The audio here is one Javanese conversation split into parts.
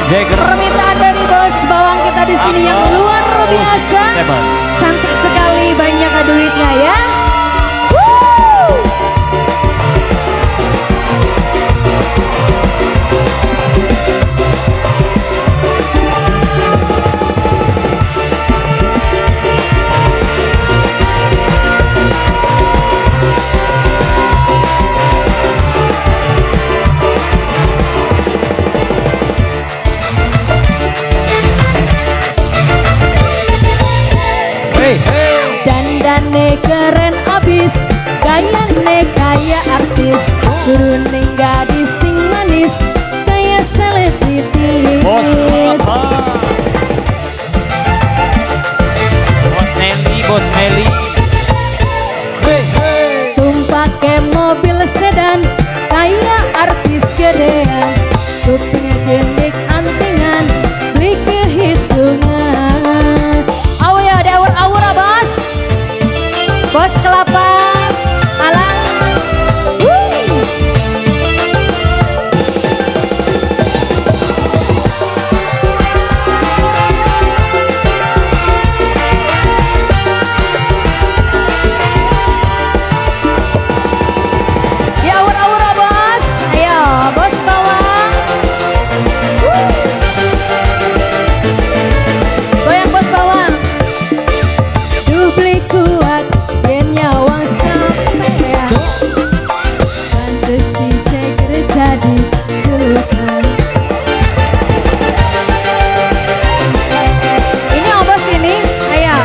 Jagger. Permintaan dari bos bawang kita di sini yang luar biasa. Cantik sekali, banyak duitnya ya. Woo! Hey, hey. Dandane keren abis, gayane kaya artis, turuning gadis sing manis, kaya selebritis. Bos Kelapa. Bos Nelly, Bos Meli. Hey, hey. Tumpake mobil sedan, kaya artis gedean, kupingnya tindik antingan, beli kehitungan. Awo ya, ada awur-awur bos. Bos Kelapa, alang. Wuh. Ya awur-awur bos. Ayo, bos bawang. Wuh. Goyang bos bawang. Duh beli kuat yen nyawang sampean. Pantes si Jagger jadi julukan. Ini obos ini, ayo.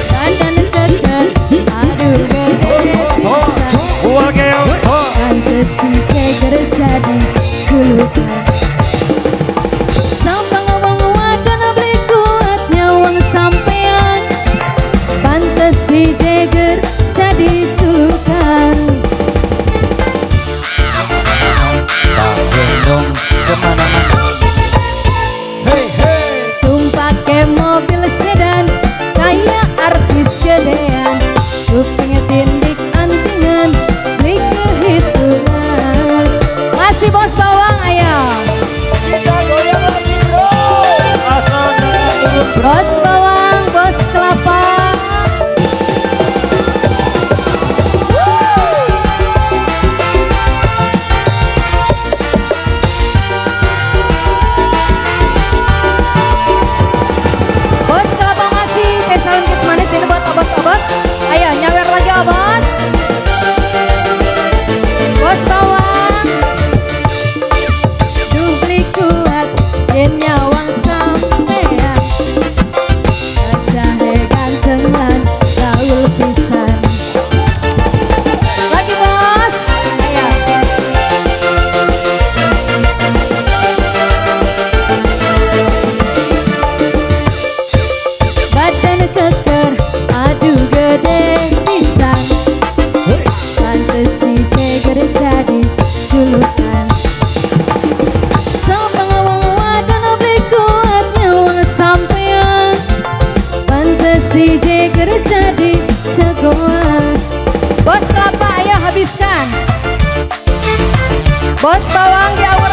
Badan tekan, aduh gede pisan. Pantes si Jagger jadi julukan. Sampang wong wadon beli kuat nyawang sampean. Pantes si Jagger jadi julukan. Tak gendong kemana-mana. Hey, hey. Tumpake mobil sedan, kaya artis gedean, kupingnya tindik antingan, beli kehitungan. Masih bos bawang, ayo. Kita goyang lagi bro. Asal jangan turun. Bos bawang, bos kelapa. Wuh. Bos kelapa masih pesalin kis manis ini buat obos-obos. Ayo nyawer lagi obos. Bos bawang. Duh beli kuat yen nyawang sampean. Wajahe ganteng lan gaul pisan. Lagi bos. Ayo. Badan keker, aduh gede pisan. Pantes si Jagger jadi julukan. Sampang wong wadon beli kuat nyawang sampean. Pantes si Jagger jadi jagoan. Bos kelapa, ayo habiskan. Bos bawang di awur.